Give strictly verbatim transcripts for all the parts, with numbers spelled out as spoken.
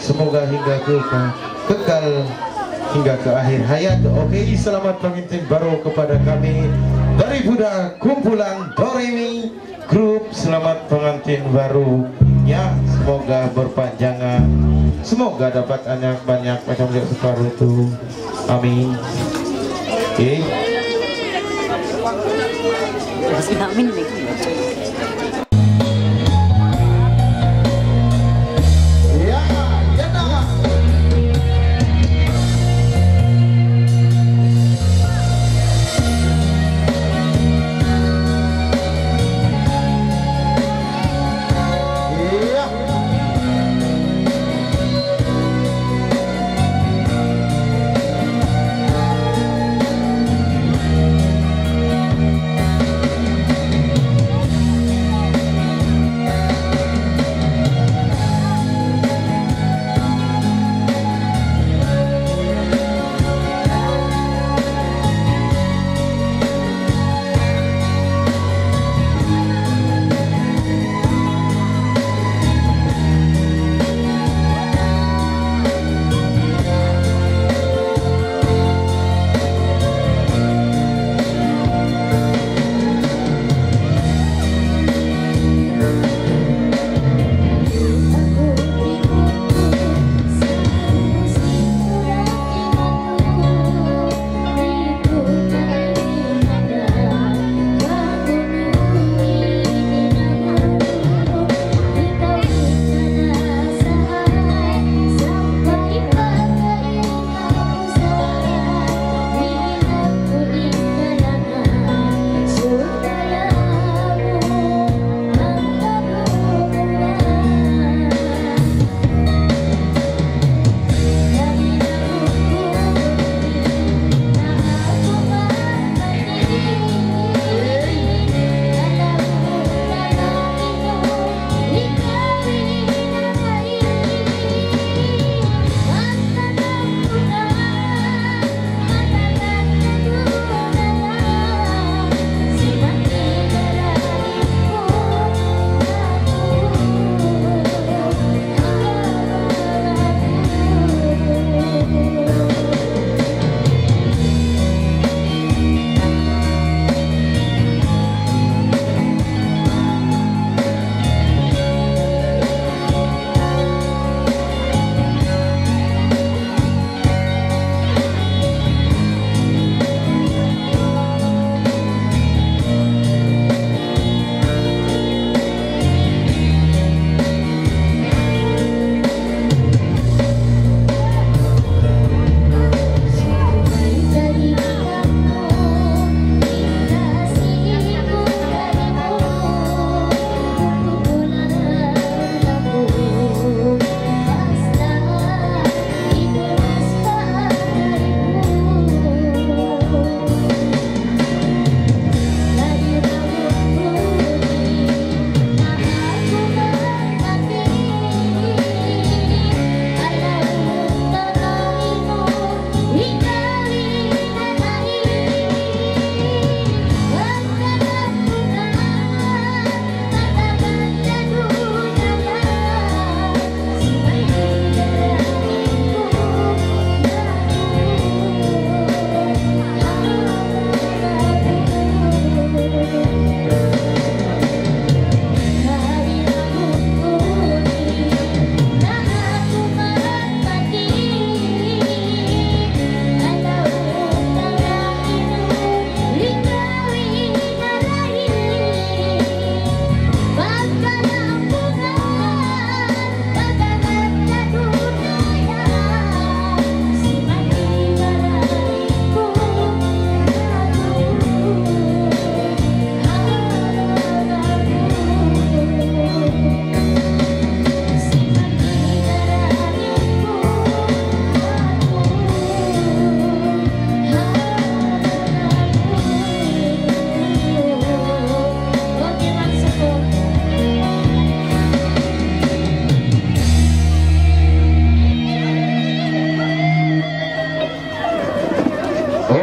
Semoga hingga ke, ke, kekal hingga ke akhir hayat. Okey, selamat pengantin baru kepada kami daripada kumpulan Doremi Group. Selamat pengantin baru. Ya, semoga berpanjangan. Semoga dapat anak banyak macam dia separuh tu. Amin. Okey. Amin ni.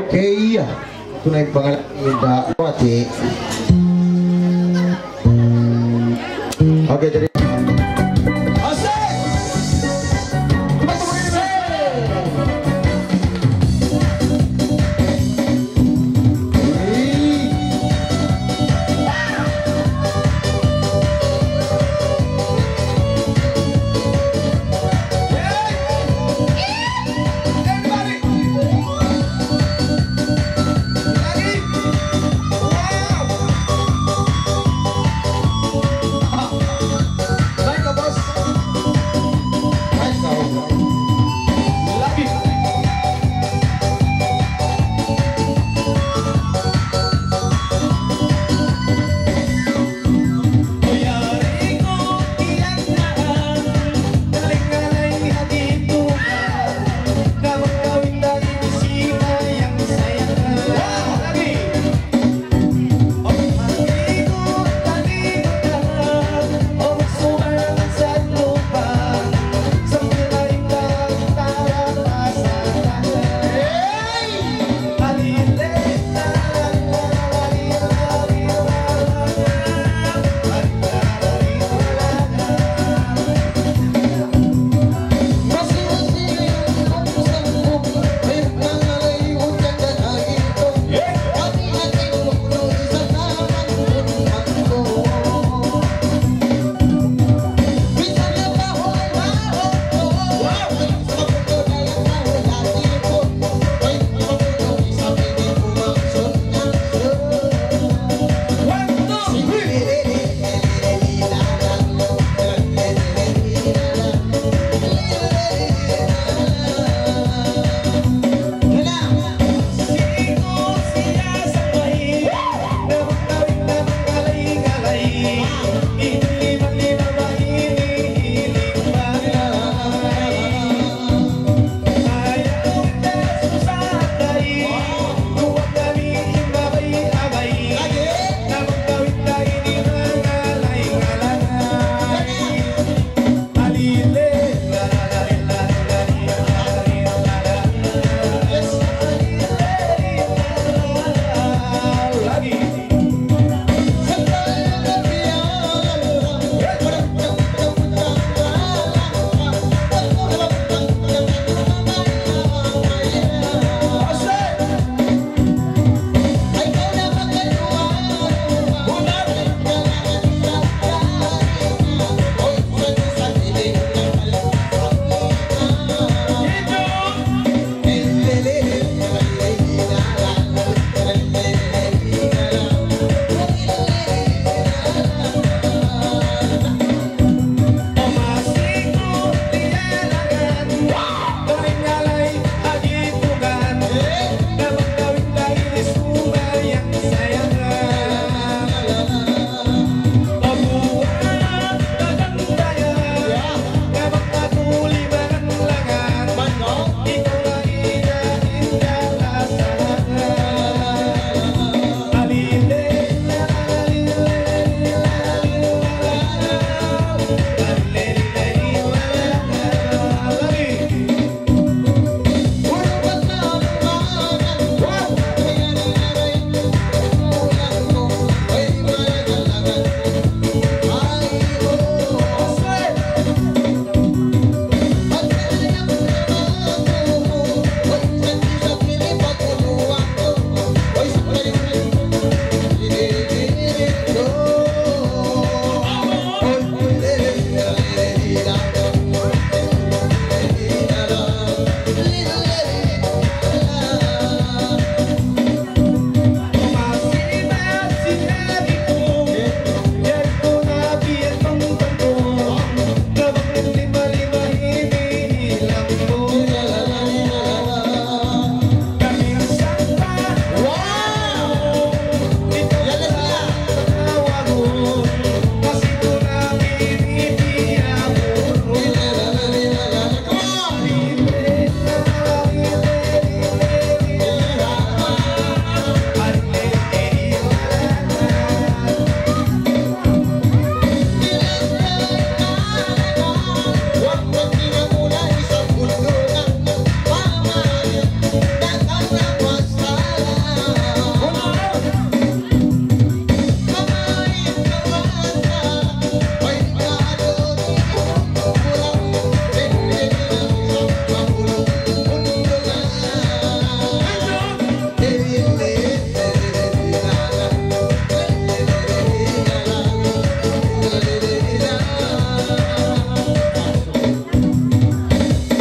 Okay, iya. Ito na yung pangalan ni Inda Wati. Okay, jadi. Asik!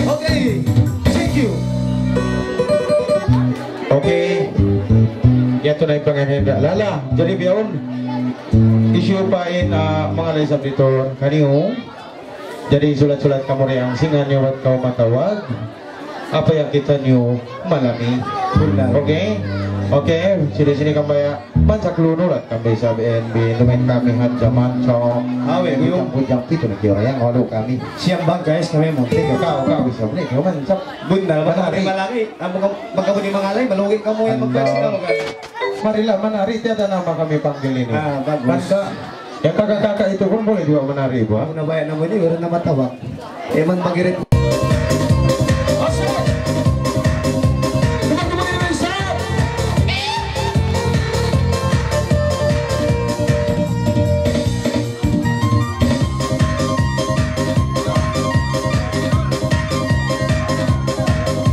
Okay, thank you. Okay. Yadtu na in pangayan da. Lala, jadi bihaun. Issue pa in, ah, manga laisab didtu kaniyu. Jadi sulat-sulat kamu ri ang singan niyu bat kamu matawag. Apa yang kita niyu malami. Benar. Okay? Okay, sini-sini kamu ya. Mansak lunu lat kami sa B N B, lumayan kami hadja manso. Awe, buyung. Bujang-bujang pitu na kira yang walu kami. Siyam bangkay kami muntik. Kau, kau bisa beli, kau mansak. Bundal, baka Manari. Di malaki. Ang mga, baka di mangalay, malugi ka mo yan, magpwes ka mo, kan? Marila, manari, tiada nama kami panggil ini. Ah, bagus. Banda, yang kakak-kakak itu pun boleh juga menari, Bu, ah. Ako na baya' naman ini, wala' na matawag. Eman magirit.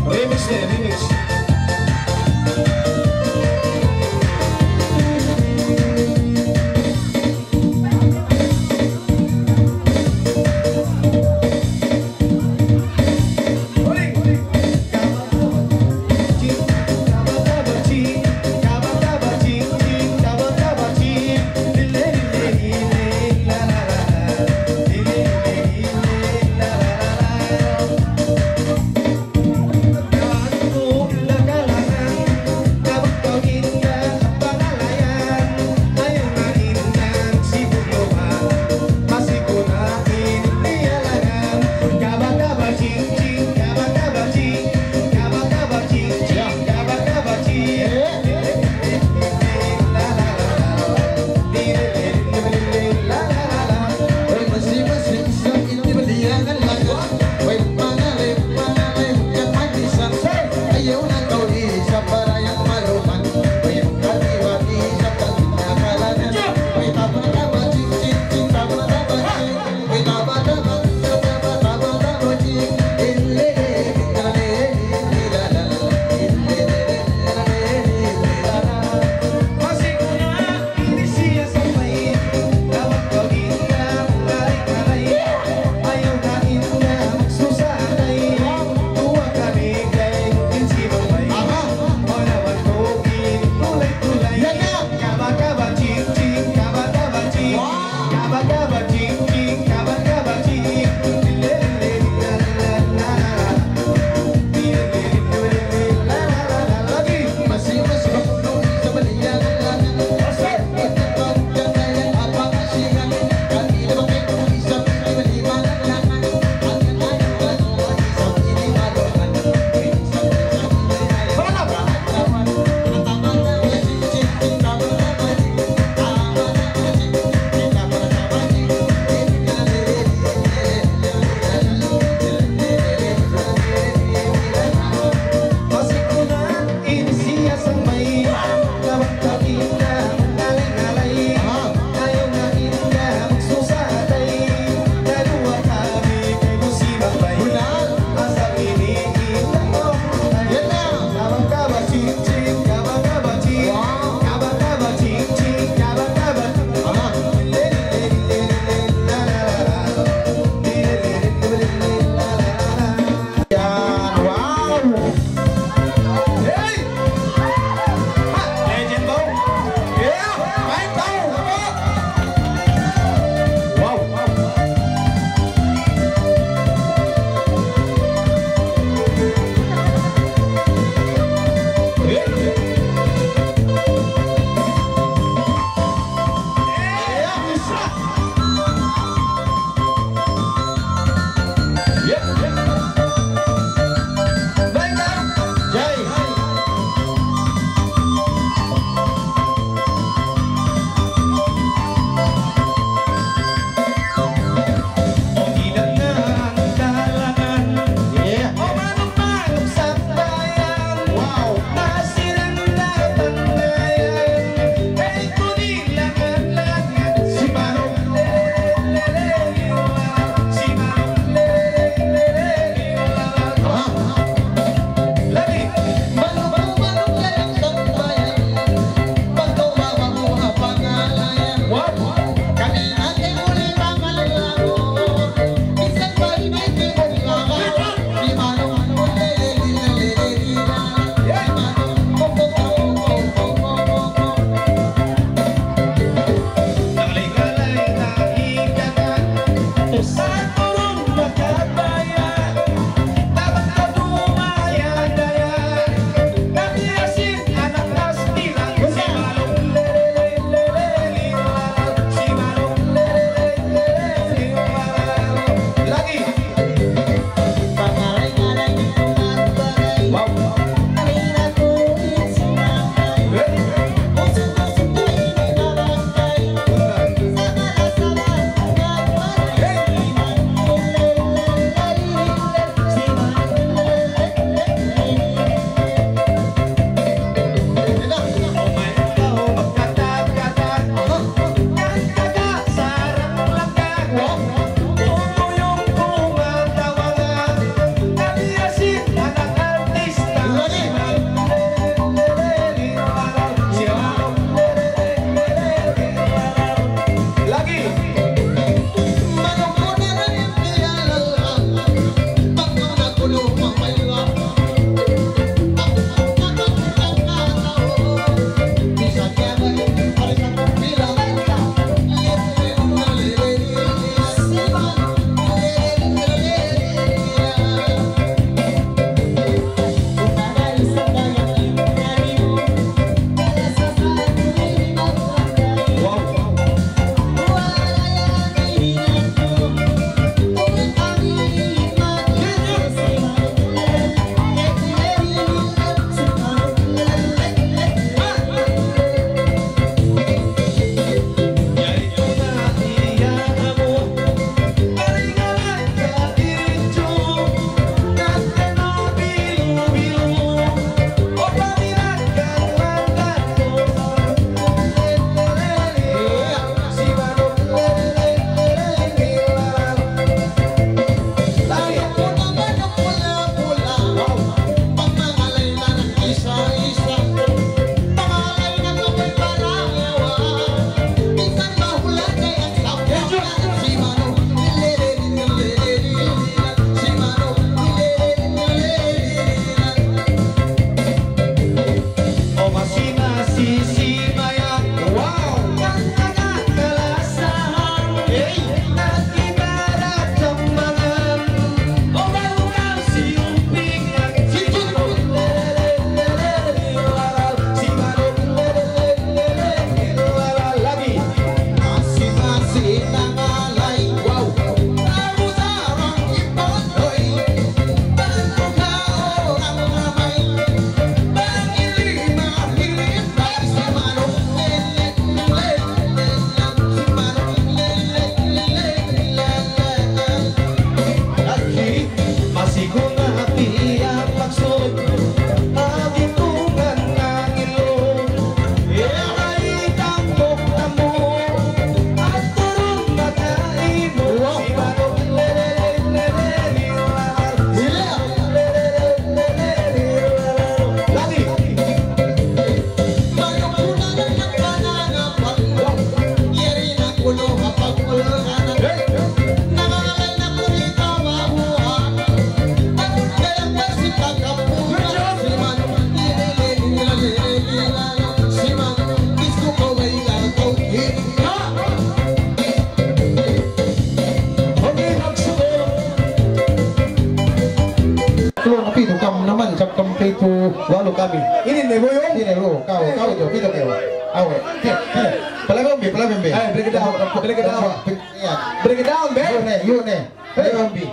Remix niya, remix. Kami. Ini ne, boy, oh. Ini lu, kau, kau tu, kita kau. Awe, kita, kita. Palabi, umbi, palabi, umbi. Eh, break it down, break it down. Break it down, man. Yun ne, yun ne. Hey. Yun, umbi.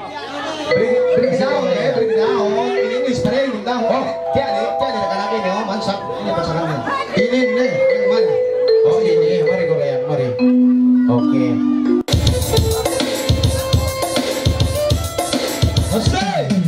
Break, break it down, man, break it down. In English, break it down. Oh. Tiyan, eh, tiyan, eh, nakalagi ne, oh, mansak. Ini pasaran ne. Ini ne. Mana? Oh, ini, mari ko yan, mari. Okay. Asik!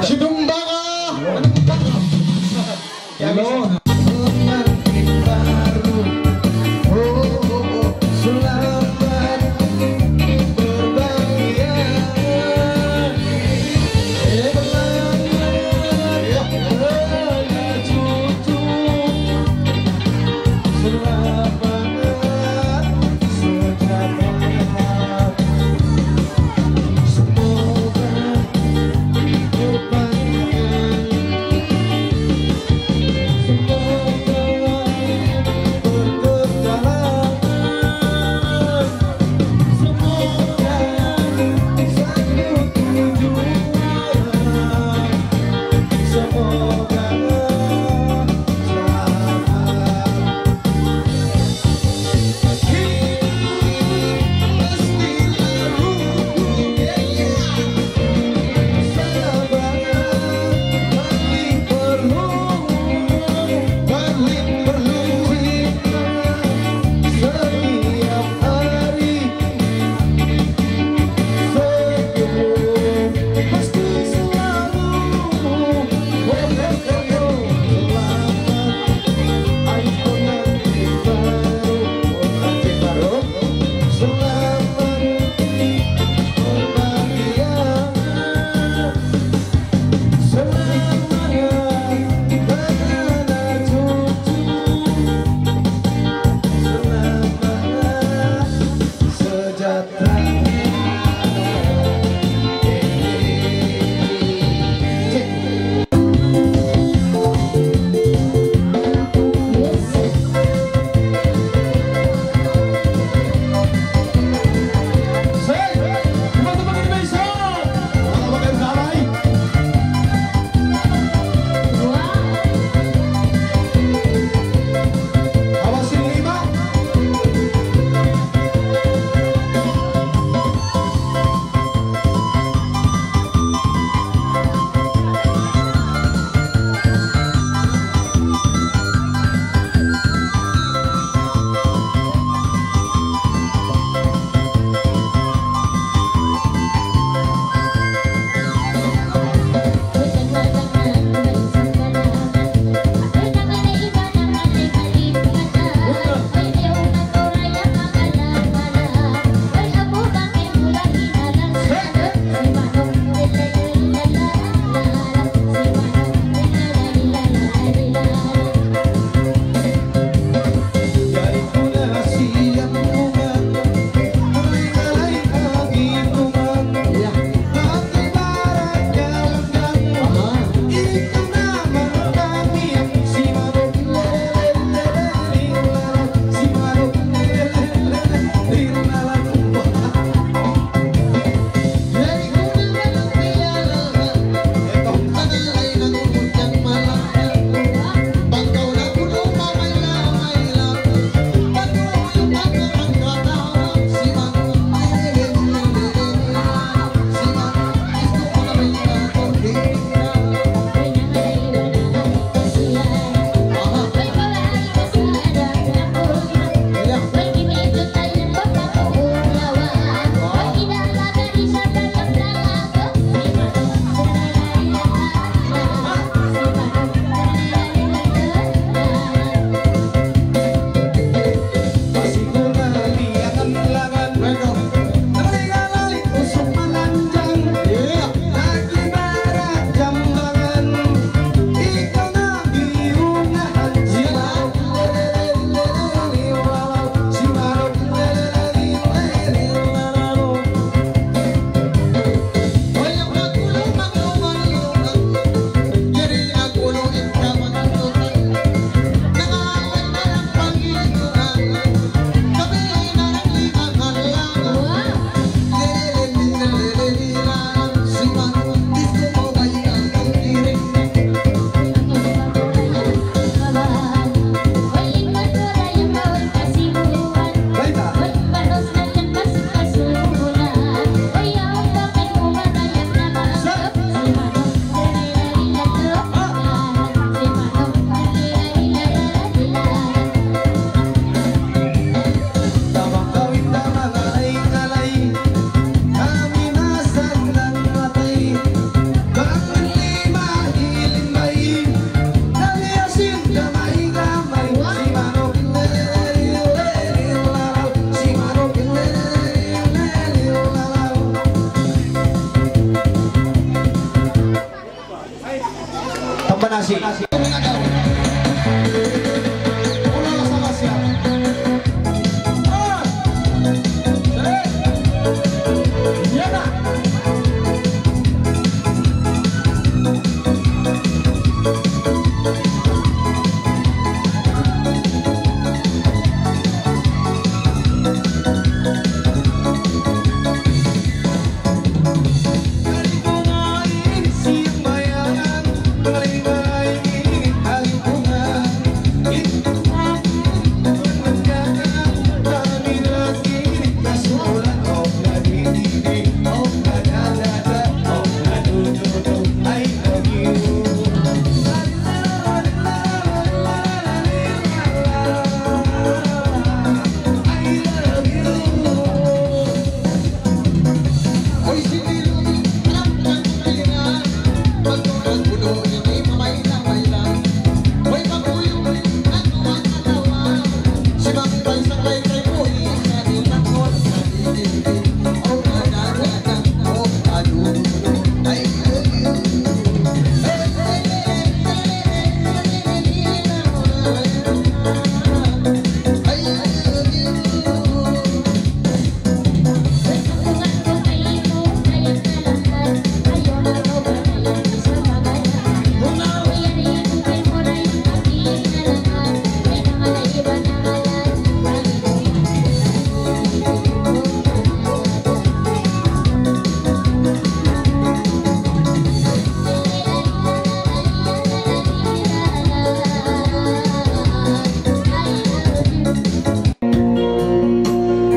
Sidung Banga. Hello.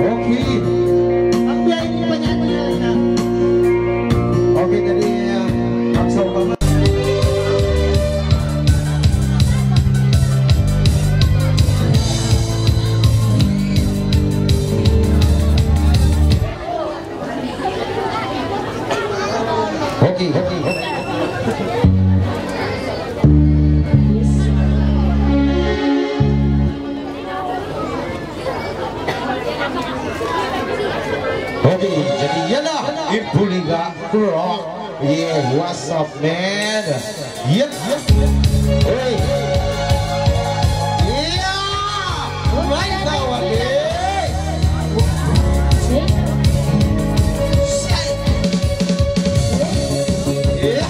Okay. Ang biyahe ni Panyani na rin, ah. Okay, dali, ah, ang saukaman. Okay, okay, okay. Okay, jadi yan na, in Buliga Rock. Yeah, what's up, man? Yep. Hey. Yeah. Right now, okay. Yeah.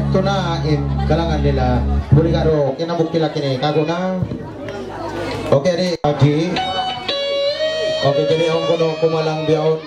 Ito na in kalangan nila. Buri ka ro, kinamuk kila kini, kago na. Okay, di, Haji. Okay, jadi ang kuno kumalang biyaon.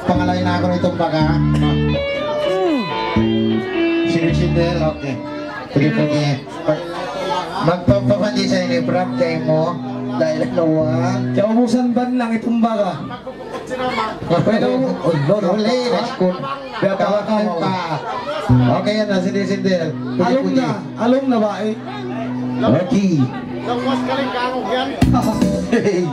Pangalain na aku nitong baga. Sini-sini, okay. Pwede, pwede. Magpapapandi sa ini, Brad, kay mo. Dahil ano, ah? Kaya ubusan ban lang itong baga. Pwede mo, oh, no, no. Uli, let's go. Kaya tawa ka mo. Okay, yan na, sini-sini. Pwede, alum pwede na, alum na ba, eh? Okay. Lawas ka rin, kangog yan. Hey.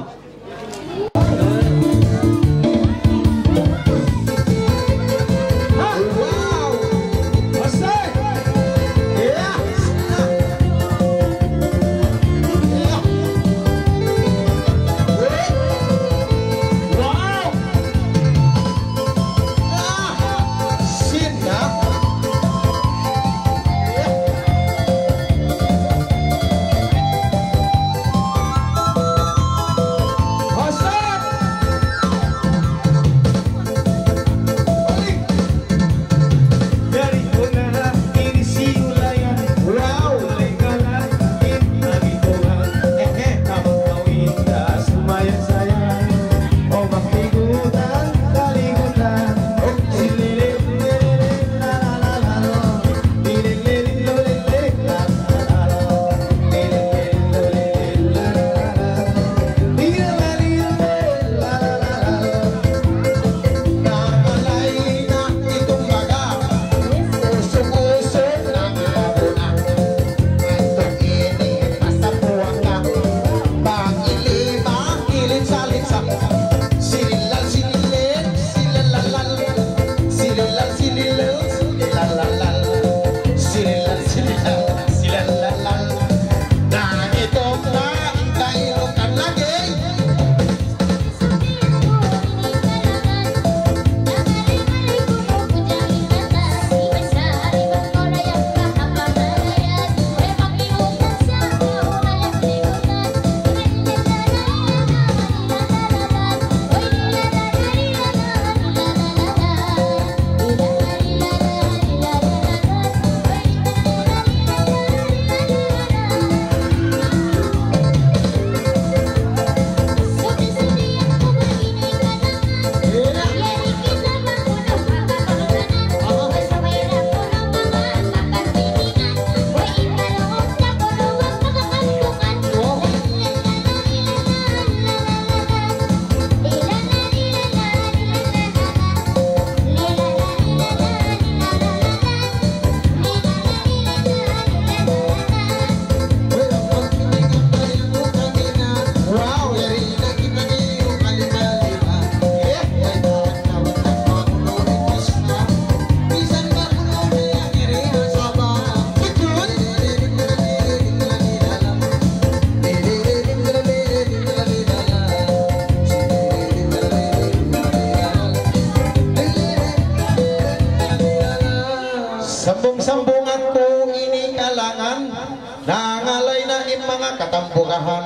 Bukahan,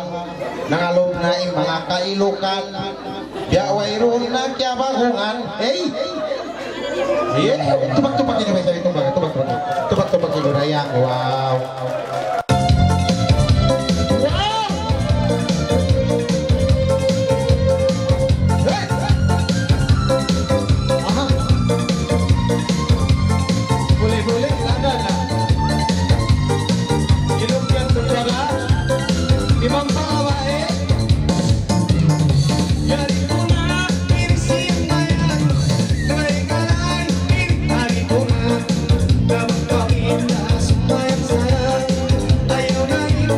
nangalup na in manga kailukan. Biya' wayruun na kiyabagungan. Hey! Yeah! Tupak-tupak ini, may sabi, tupak, tupak, tupak. Tupak-tupak ini, Rayang. Wow! Wow! Hey! Aha! Buli-buli, laga na. Ilog yan, tumpara. Imam babae. Yari ko na, inisin na yan. Tuloy ka na, in-, hari ko na. Dapat kami na sumayang-sayang. Ayaw na, in-,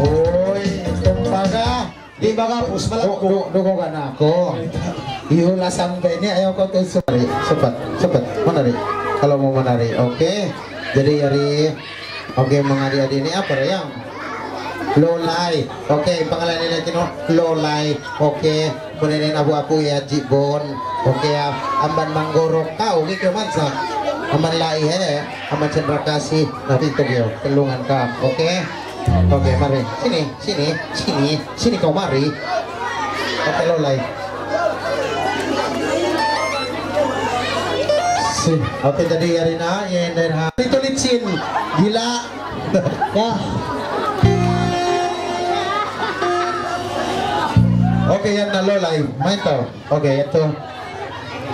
Uy, tumpaga. Di' ba kapus, malaggu'. Du-, du-, dugugan aku. Iyula sampay ini, ayaw kaw tuud sumari. Supat, supat. Manari. Kalau mau manari, okay. Jadi, yari, okay, manga adi-adi ini apa, Rayang? Lolay. Okay, pangalan nila kinu, Lolay. Okay. Kunin in abu aku ya, Jibon. Okay, ah, amban mangguruk kau, gitu man sa. Amban lai, he. Amban sendrakasi. Nanti itu, yo. Tulungan ka. Okay. Okay, mari. Sini, sini, sini, sini kau mari. Okay, Lolay. Si, okay, jadi yari na, yan, yan, ha. Ito, licin. Gila. Ya. Okay, yan na, Lolay. Main to. Okay, ito.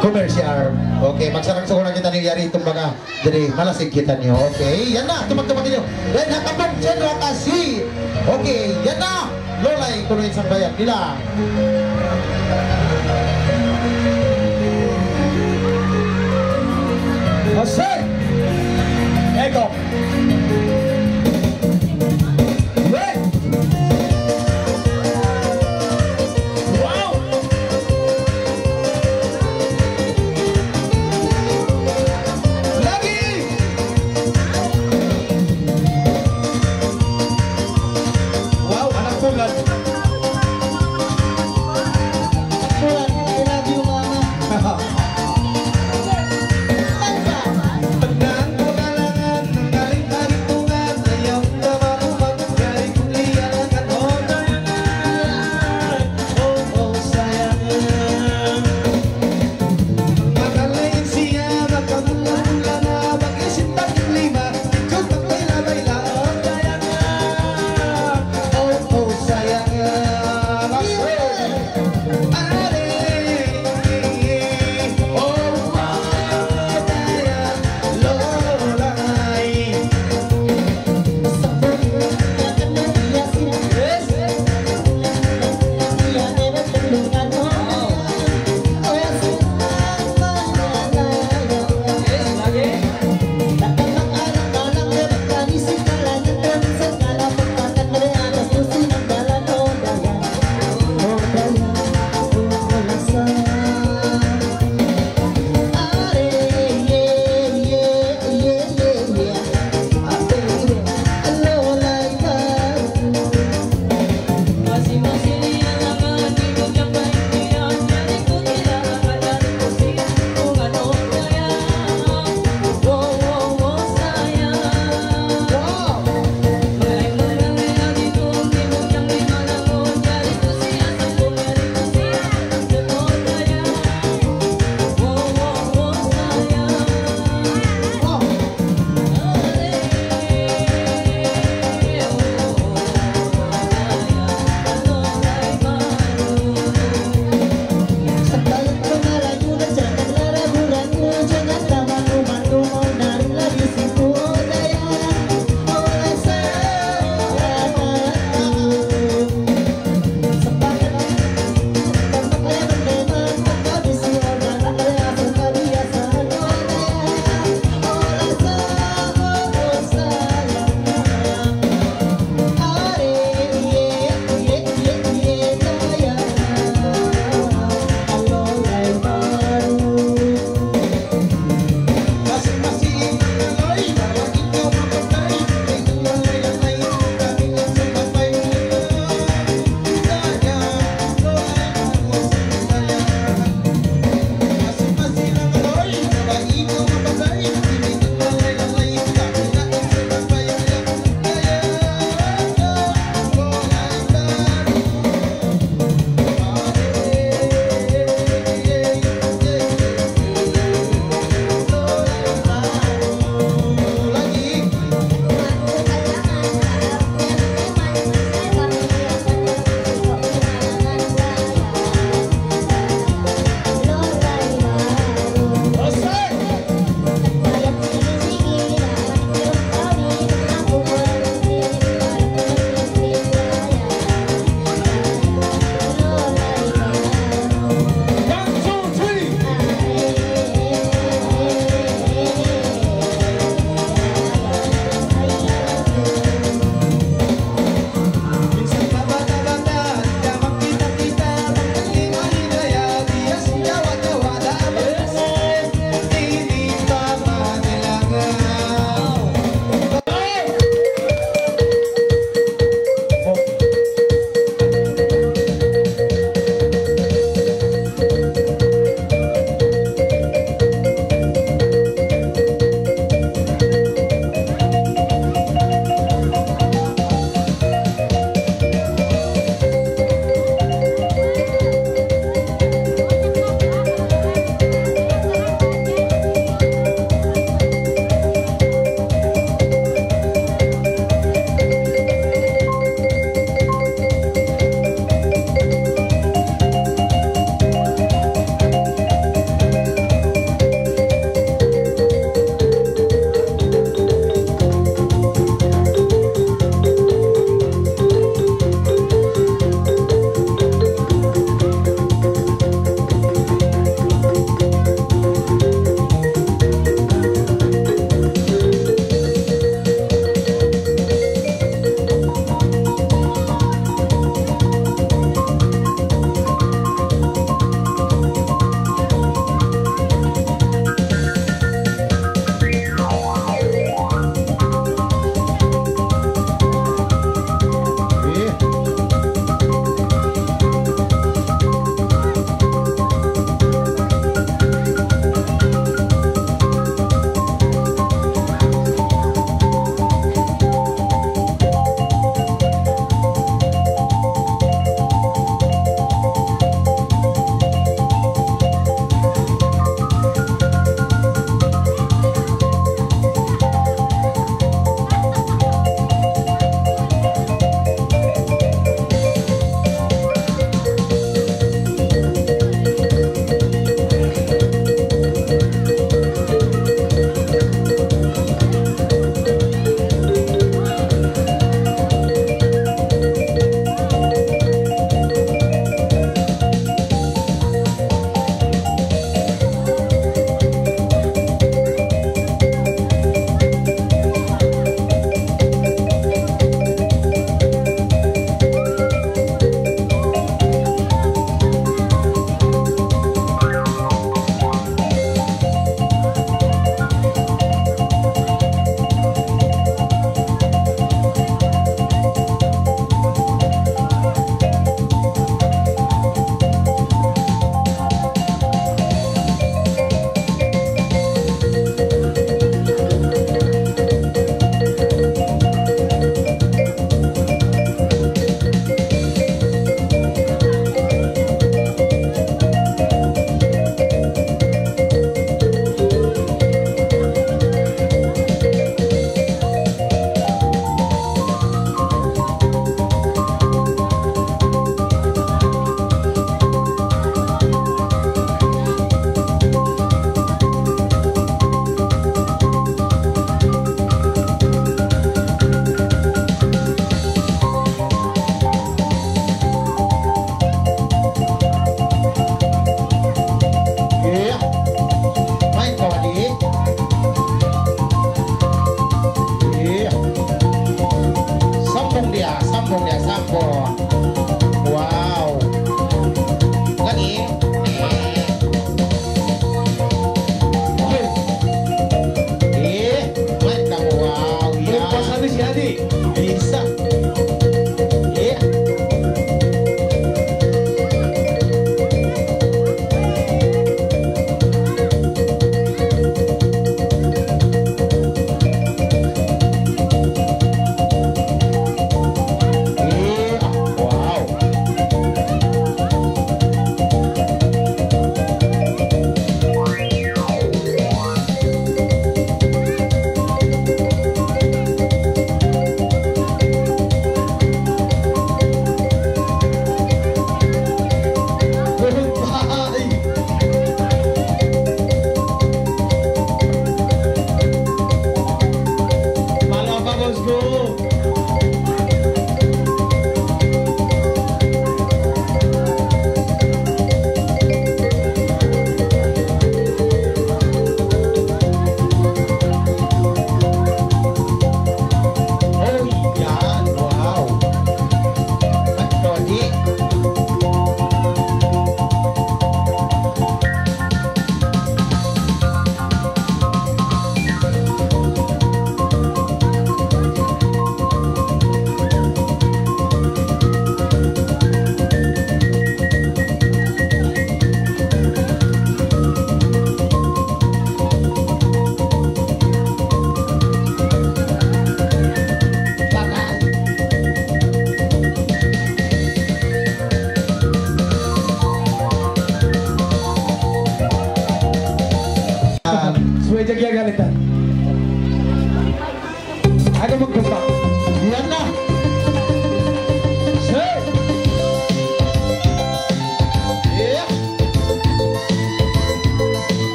Commercial. Okay, magsarang-sukul na kitaniyu yari tumbaga. Jadi, malasig kitaniyu. Okay, yan na. Tumat-tumat niyu. Then, ha Kampung General Kasi. Okay, yan na. Lulay, kunu' in sambayan nila. Asik! Eko. Weh! Wow! Lagi! Wow, anak bulan. Anak bulan, I love you, mama. Tenang, kalangan, nanggaling hari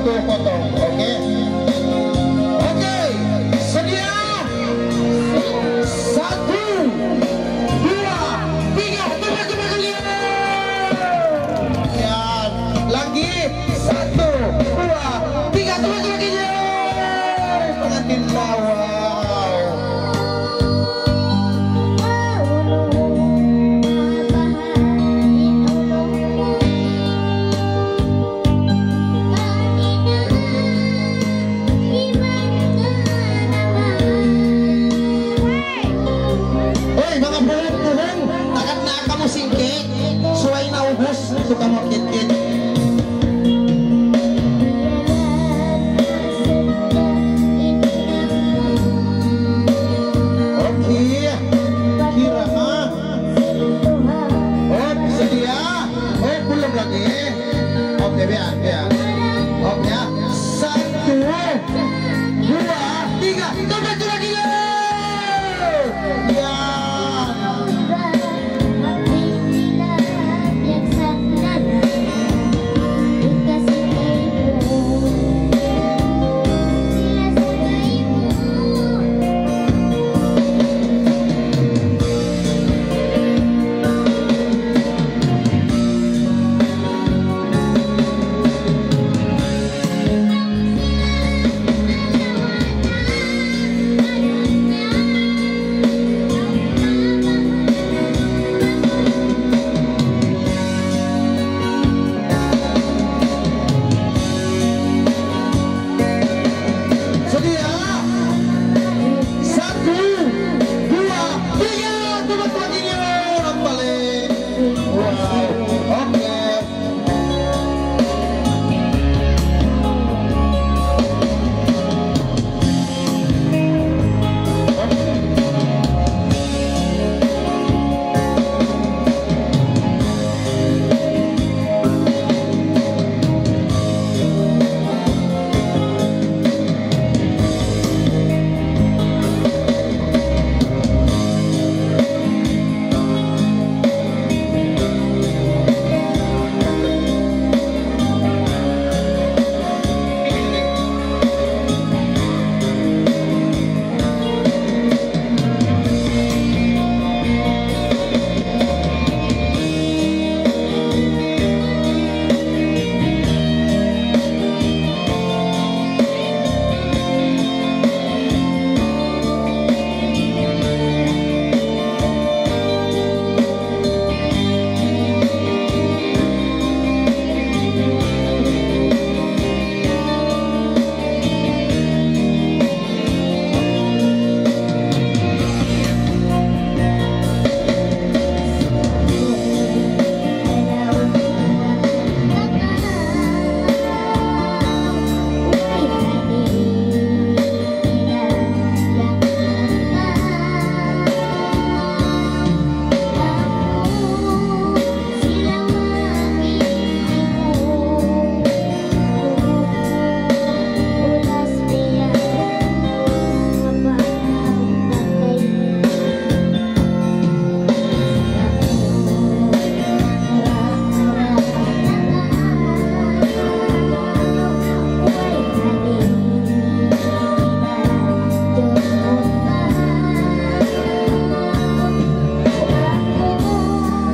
Potong, okay? Okay, sedia? Satu, dua, tiga, tembak, tembak, tembak. Yan. Lagi. Satu, dua, tiga, tembak, tembak, tembak. Pengantin lawa. Uy, manga puhung-puhung, tagat na kamu singkit, subay na ubus, itu kamu kit-kit. Okay, kira, ha? Oh, sedia? Oh, belum lagi. Okay, biar, biar. Okay, ya. Satu, dua, tiga. Tembak, tembak, tembak. Ya. Sedia? Satu, dua, tiga, tembak, tembak, tembak. Wow. Okay.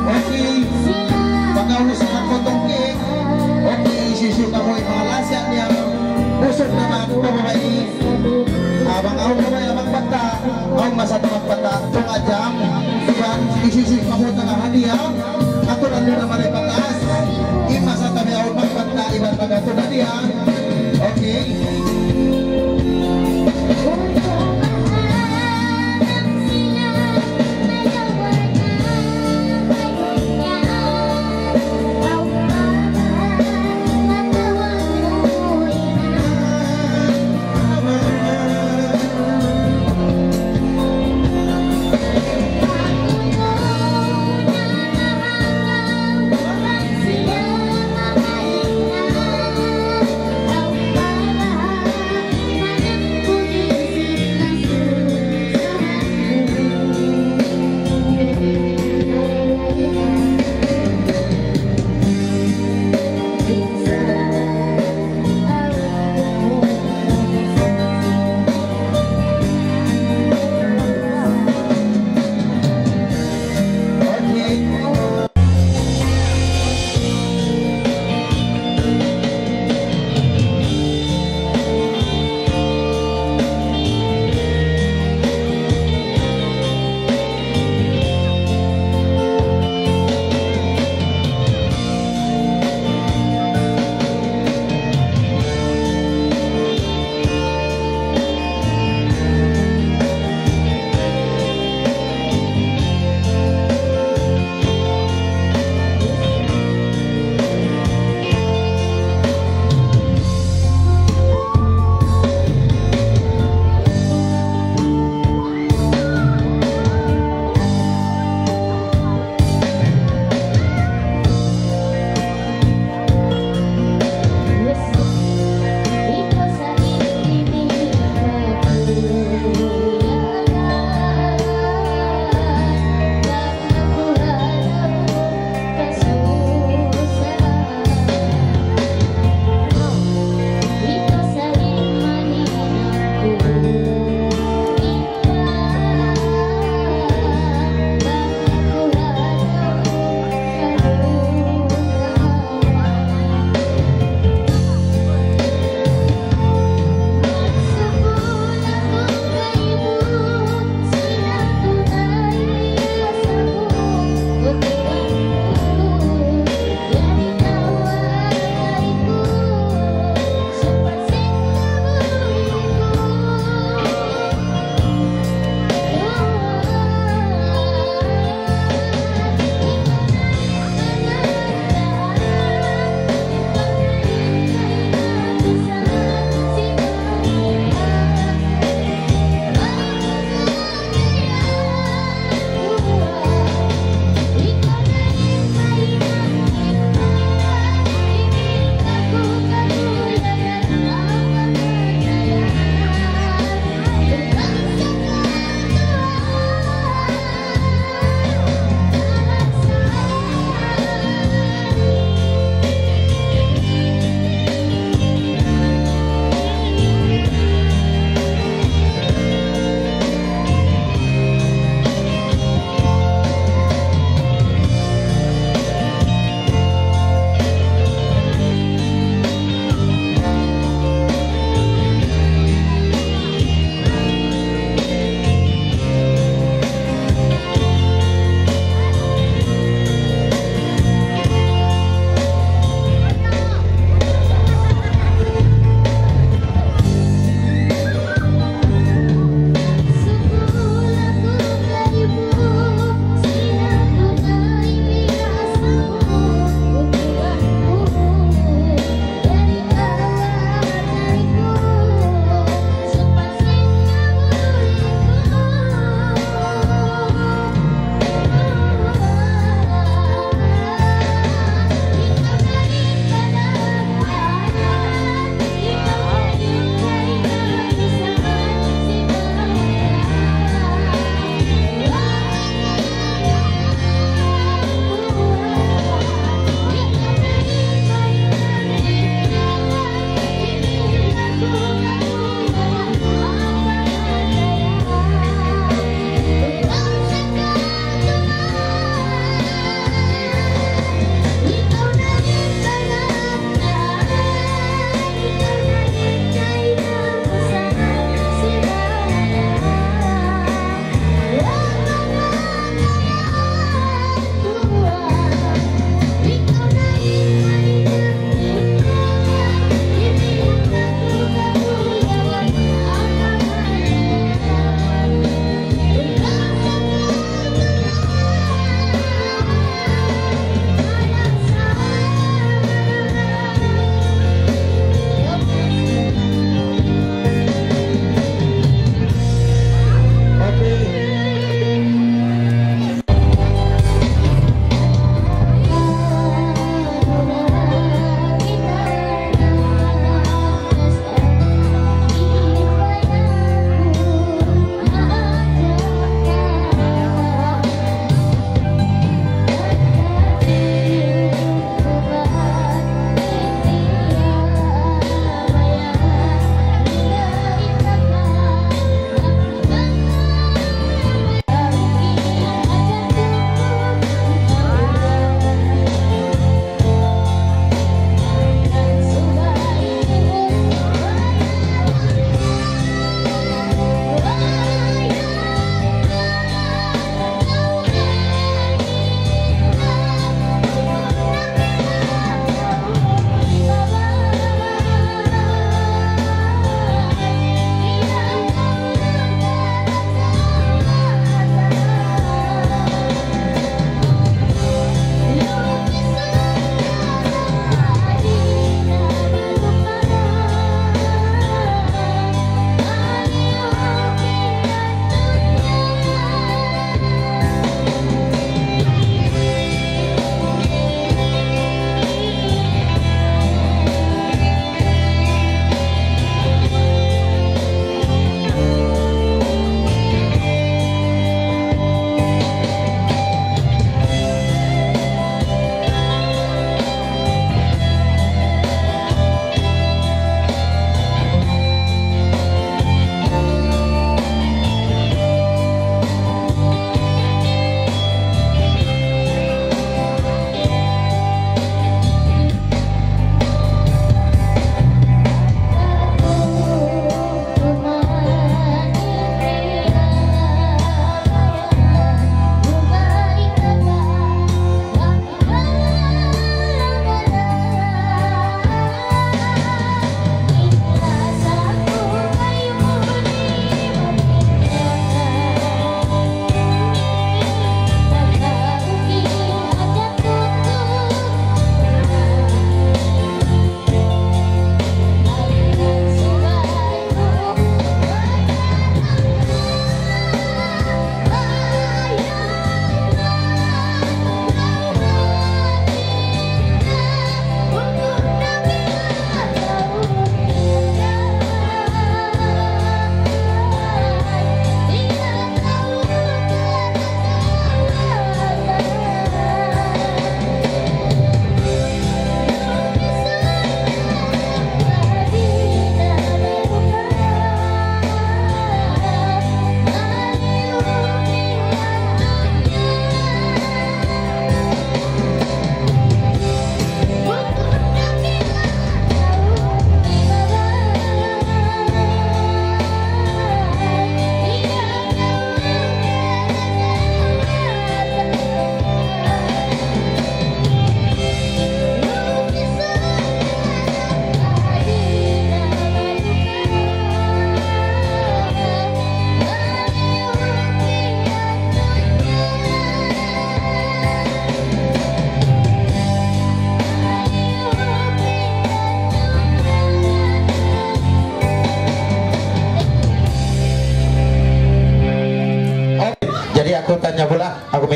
Okay, pagkaubus na potong cake, okay, hisiyu-siyu kamu in manga lasa niya, busug naman, pababay. Ah, bang awn babai, awn magbata', awn masa pa magbata', tunga' jam, iban hisiyu-siyu kamu in manga hadiya, aturan niyu na mari pataas, in masa tabi awn magbata', iban mag-atud hadiya, okay?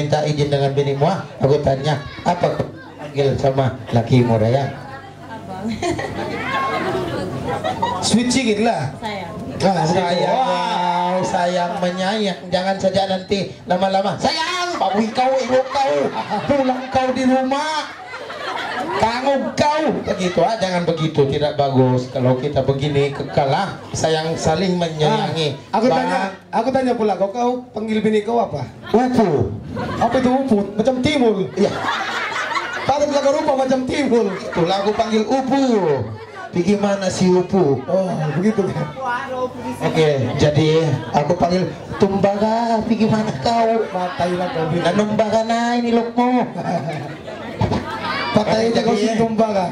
minta izin dengan bini mu, ha? Aku tanya, apa kau panggil sama laki mu, Raya? Abang. Sweet sikit lah. Sayang. Ah, sayang. Wow, sayang menyayang. Jangan saja nanti lama-lama, "Sayang, bawi kau, iruk kau, pulang kau di rumah. Kangug kau." Begitu, ah, jangan begitu, tidak bagus. Kalau kita begini kekal, ah, sayang, saling menyayangi. Ah, aku tanya, aku tanya pula, kau, kau panggil bini kau apa? Upu. Apa itu upu? Macam timun. Iya. Patut lagu rupa macam timun. Itulah aku panggil Upu. Pigi mana si Upu? Oh, begitu kan? Oke, jadi aku panggil Tumbaga, pigi mana kau? Patay lang kau. Nanumbaga na ini lukmo. Patay aja kau si Tumbaga.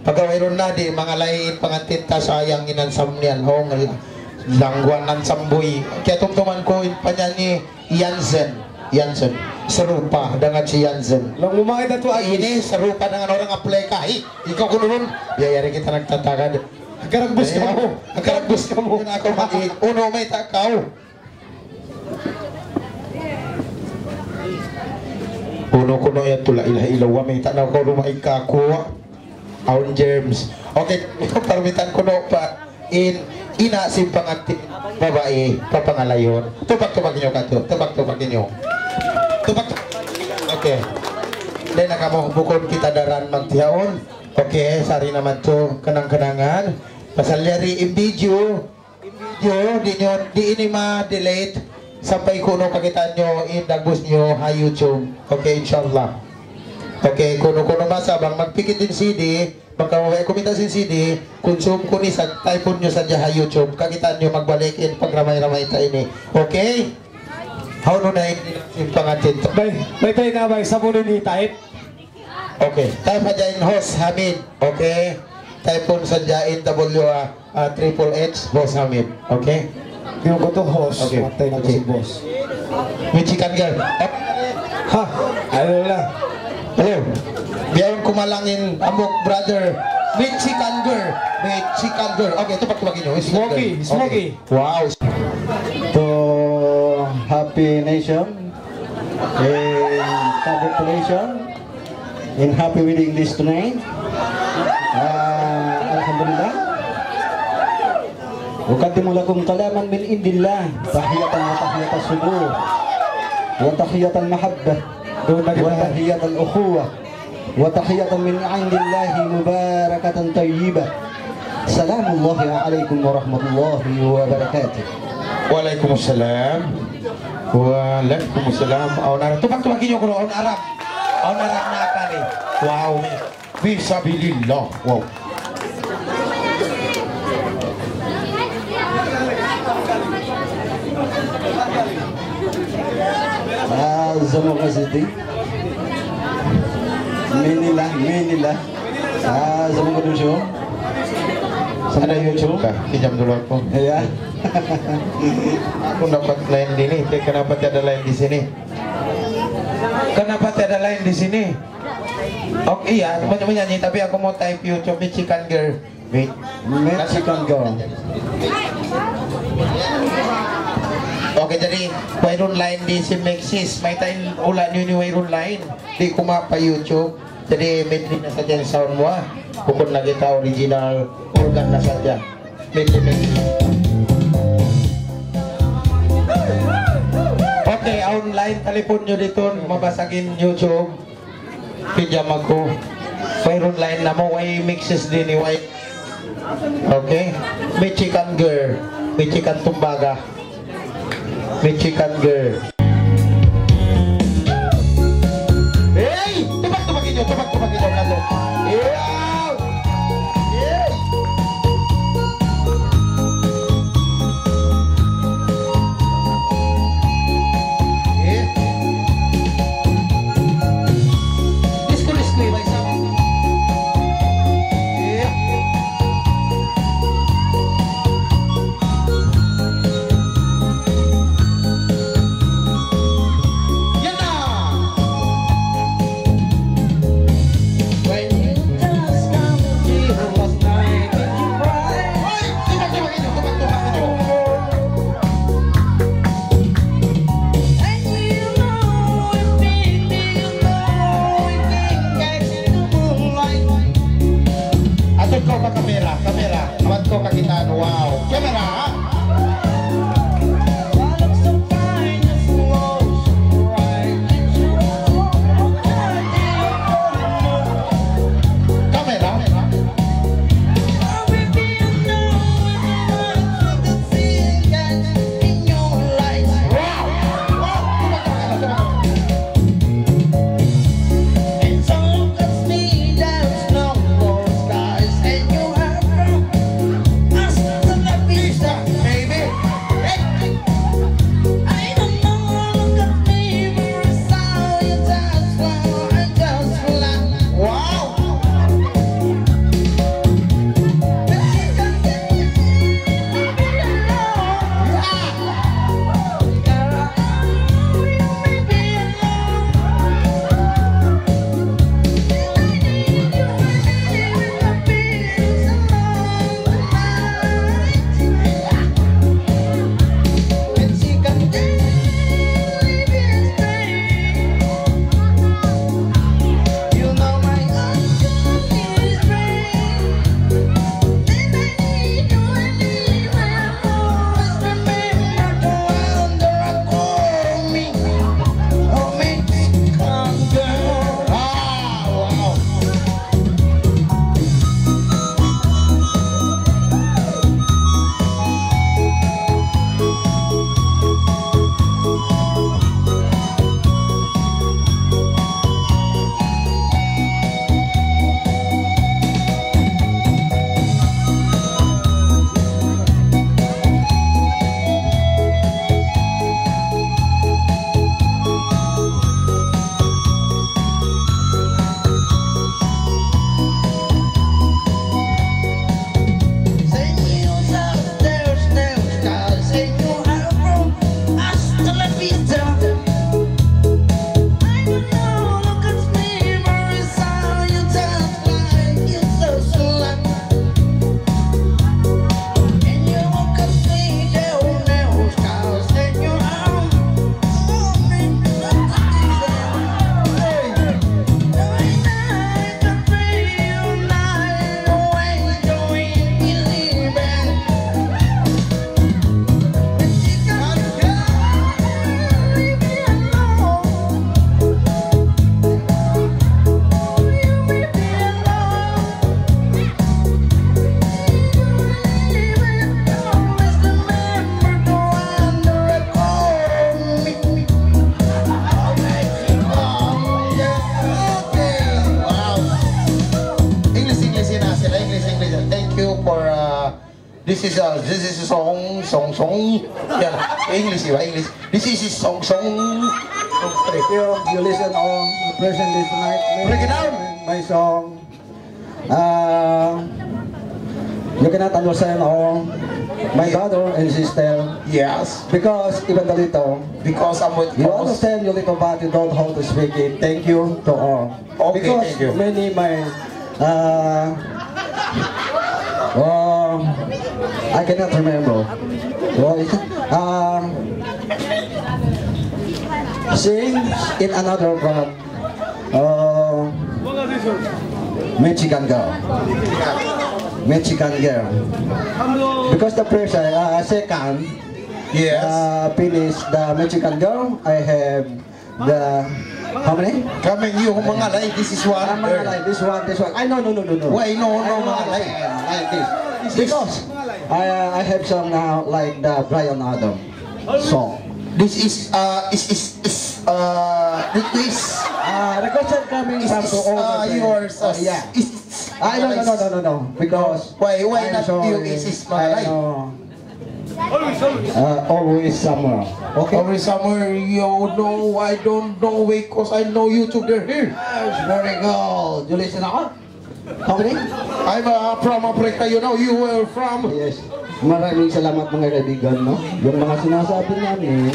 Pagawai ron na di, manga lain pangantin ta sayang in handsome niya, long, langguan handsome boy. Kaya tumtuman ku in panyanyi Yansen, Yansen. Serupa dengan si Yansen. Long, umay na tu, Agis. Ini serupa dengan orang apply kahi. Ikaw kunurun, biya yari kita nagtatagad. Agaragbus kamu. Agaragbus kamu. Yun ako mati. Unu may takaw. Unu kuno ya tu, la ilaha illallah, mayta' na kaw lumay kaku'. Awn germs. Okay, parmitan kuno pa in ina sin pangantin babai, papangalayun. Tupak-tupak niyu katu', tupak-tupak niyu. Tupak. Okay. Di' na kamu bukun kita daran magtiyaun. Okay, sari naman tu, kenang-kenangan. Pasal yari in video, in video, di' niyu, di' ini ma-delete sampay kunu' kakitaan niyu in dagbus niyu ha YouTube. Okay, inshallah. Okay, kunu'-kunu' masa bang magpikit in C D, bang kamu way kumita' sin C D, kunsum kunu' sa, type-un niyu sadja ha YouTube, kakitaan niyu magbalik in pagramay-ramay ta ini. Okay? Hawnu na in, in pangantin ta. Bay, bay, bay na, bay, sa munu ni type. Okay. Type hadja in Host Hamid. Okay. Type-un sadja in W, ah, ah, triple H, Host Hamid. Okay. Yung ko to host, okay. Matay na ko si boss. Michigan girl. Ha? Hello. Biyaun ku malang in hambuuk brother. Michigan girl. Michigan girl. Okay, tupak-tupak niyu. Michigan girl. Smoky, okay. Smoky. Wow. To happy nation and congratulations in happy wedding this tonight. Ah, alhamdulillah. أقدم لكم كلاما من عند الله، تحية وتحية السرور، وتحية المحبة، وتحية الأخوة، وتحية من عند الله مباركة طيبة. سلام الله عليكم ورحمة الله وبركاته. Wa alaykum salam. Wa alaykum salam. Awn Arab. Tupak-tupak niyu kunu', awn Arab. Awn Arab na kari. Wow, man. Fi sabilillah. Wow. Ah, Zamboanga City. Manila, Manila. Ah, Zamboanga City. Ada YouTube ka? Pinjam dulu aku. Iya. Aku dapat line di ini. Kenapa tiada line di sini? Kenapa tiada line di sini? Oh, iya, banyak menyanyi, tapi aku mau type YouTube Michigan Girl. Mi-, Michigan Girl. Okay, jadi, wayruun line di sin Maxis. Mayta' in hula' niyu ini wayruun line. Di' ku ma pa YouTube. Jadi, medley na sadja in sound mu, ha. Bukun na kita original organ na sadja. Medley, medley. Okay, awn line talipun niyu didtu, mabasag in YouTube. Pinjam aku. Wayruun line namu', way Maxis di ini, way. Okay. Michigan Girl. Michigan Tumbaga. Michigan Girl. Hey! Tupak-tupak niyu, tupak-tupak niyu, kalu. Iyaw! Hey! Hey! Disco, disco, iba isa. Hey! Yan na! When you just Ikaw pa kamera, kamera. Amat ko kakitaan. Wow. Kamera, ha? Kamera. Wow! Wow! Tumatak ka na, tumatak ka na. Baby. Wow! English, English na sila, English, English. Thank you for, uh, this is, uh, this is a song, song, song. Yeah, English, di ba? English. This is a song, song. Thank you. You listen all, present this night. Break it down. My song. Uh, you cannot understand all, my brother and sister. Yes. Because even the little, because I'm with you understand your little, but you don't know how to speak it. Thank you to all. Okay, because thank you. Many my, uh, oh, I cannot remember. Oh, um, sing in another part. Uh, Mexican girl. Mexican girl. Because the first, uh, second, yes, uh, finish the Mexican girl, I have the, how many? Kami yung mga like, this is one. Ah, mga like, this one, this one. Ay, no, no, no, no, no. Why, no, no, mga like? Like this. Because I, uh, I have some now, like the Bryan Adams song. This is, uh, is, is, is, uh, request. Ah, request coming from the owner, uh, yours, uh, yeah. Is, is, I, no, no, no, no, no, no. Because why, why not you? Is, is mga like. Uh, always somewhere. Okay. Always somewhere, you know, I don't know where, 'cause I know YouTube, they're here. Yes, very good. You listen, huh? How many? I'm, uh, from Africa, you know, you were from? Yes. Maraming salamat, mga kaibigan, no? Yung mga sinasabi namin,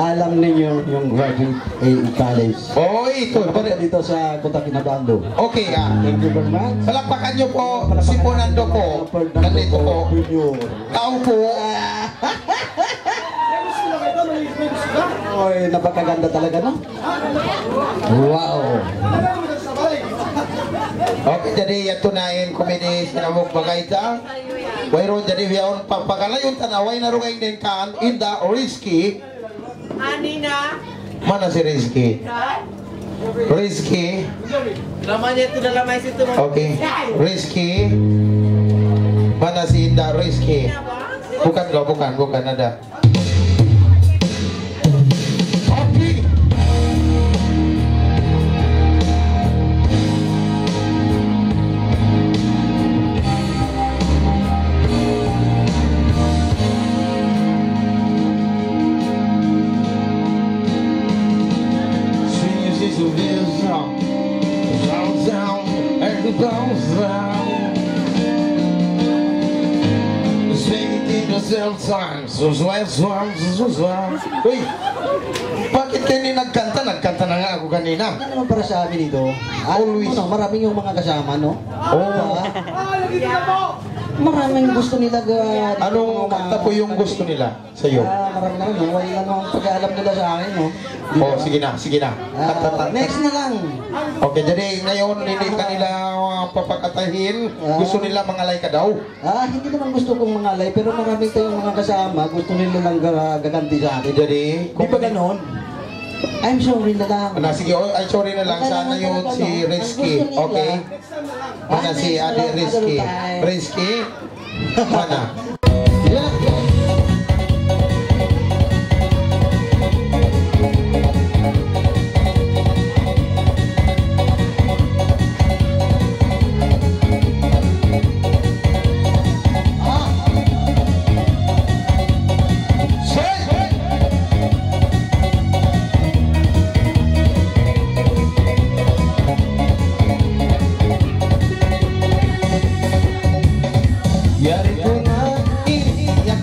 alam ninyo yung graduate A E College. Oh, ito. Nakapunta dito sa Kota Kinabalu. Okay, ah. Thank you very much. Palakpakan niyo po si Fernando po. Nandito po. Tao po. Oy, napakaganda talaga, no? Wow. Okay, jadi yadtu na in komedi sin Amuk Bagayta. Wayruun, jadi bihaun pa, pakalayun ta na, way na dugaing dayn kan Indah Rizky. Anina. Mana si Rizky? Rizky. Lamanya itu dah lama situ. Okay. Rizky. Mana si Indah Rizky? Bukan kau, bukan, bukan ada. Uy, bakit kayo nagkanta? Nagkanta na nga ako kanina. Hindi naman para sa amin ito. Always. Ano, maraming yung mga kasama, no? Oo. Diba? Maraming gusto nila ga-, anong kanta po yung gusto nila sa'yo? Ah, marami na rin, no? Wala lang ang pag-aalam nila sa akin, no? Oh, sige na, sige na. Ah, kanta, kanta. Next na lang. Okay, jadi ngayon, hindi kanila, uh, papakatahin. Ah. Gusto nila mangalay ka daw. Ah, hindi naman gusto kong mangalay, pero marami tayong mga kasama, gusto nila lang ga-, gaganti sa akin. Jadi, di ba ganon? I'm sorry na lang. Na, sige, oh, ay, sorry na lang. Wala naman talaga, no? Sana yun si Rizky. Ang gusto nila, okay. Mana si Adi Rizky? Rizky? Mana? Yari ku na ini, yak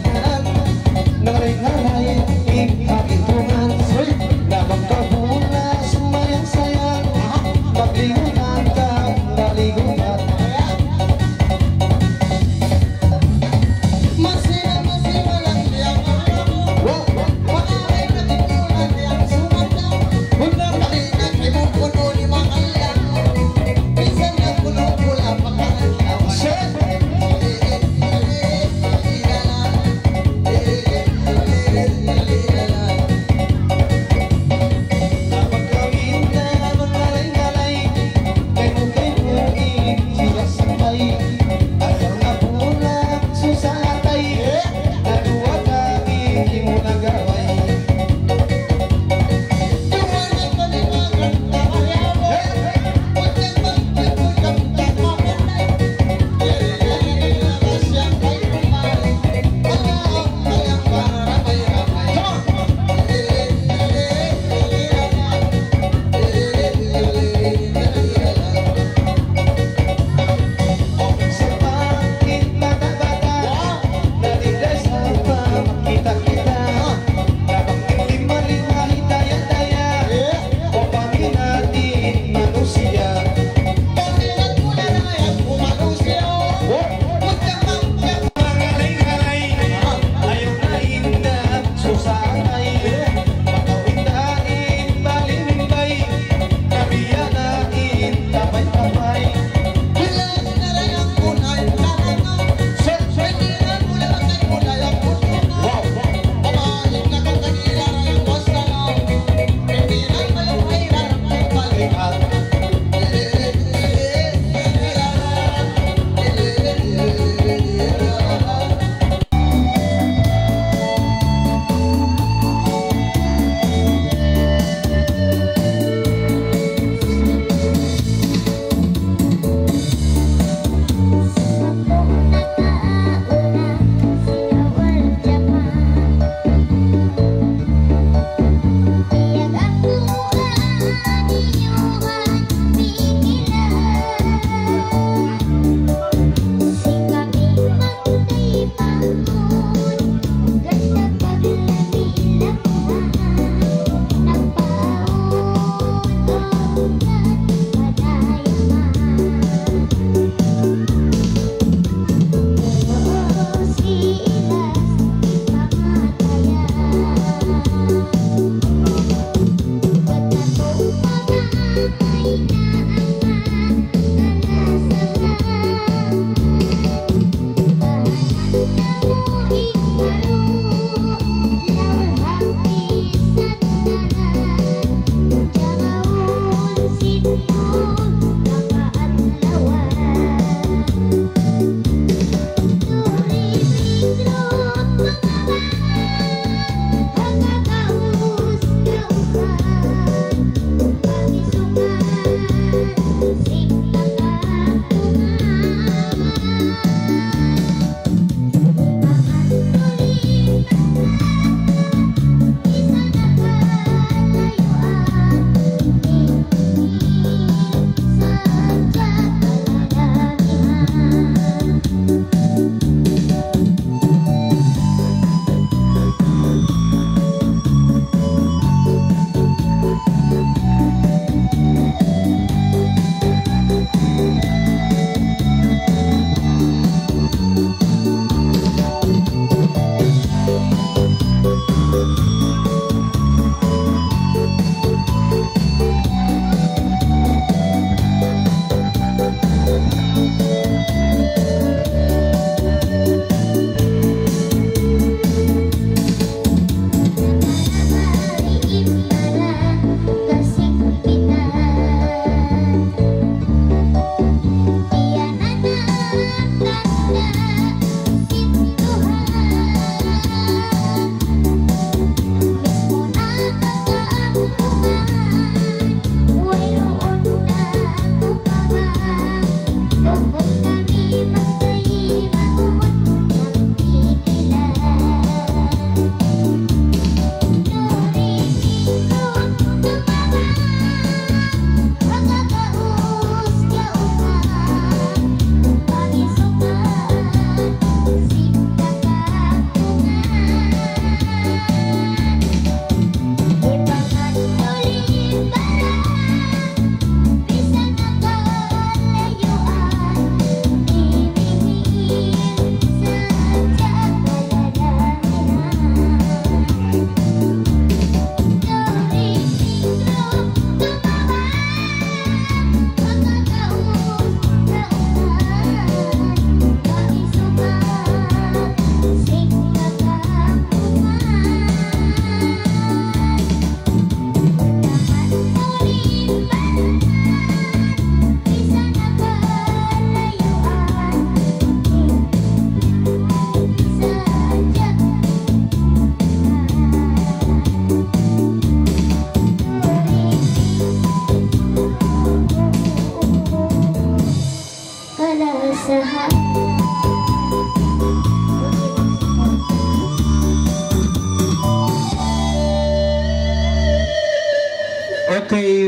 Okay,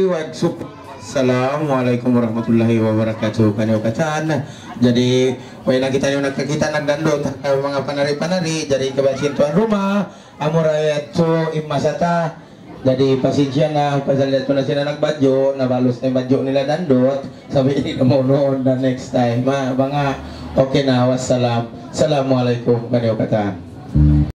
wag sup-, Assalamualaikum warahmatullahi wabarakatuh. Kaniyu katan. Jadi, way na kitaniyu nagkakita' nagdandut, manga panari-panari, jadi kabasin tuan rumah, amura yadtu in masa ta. Jadi, pasensya na, pasal yadtu na sila nagbadju', nabalus na in badju' nila dandut, sabi ini namunuun na next time. Ma, manga, okay na, wassalam. Assalamualaikum, kaniyu katan.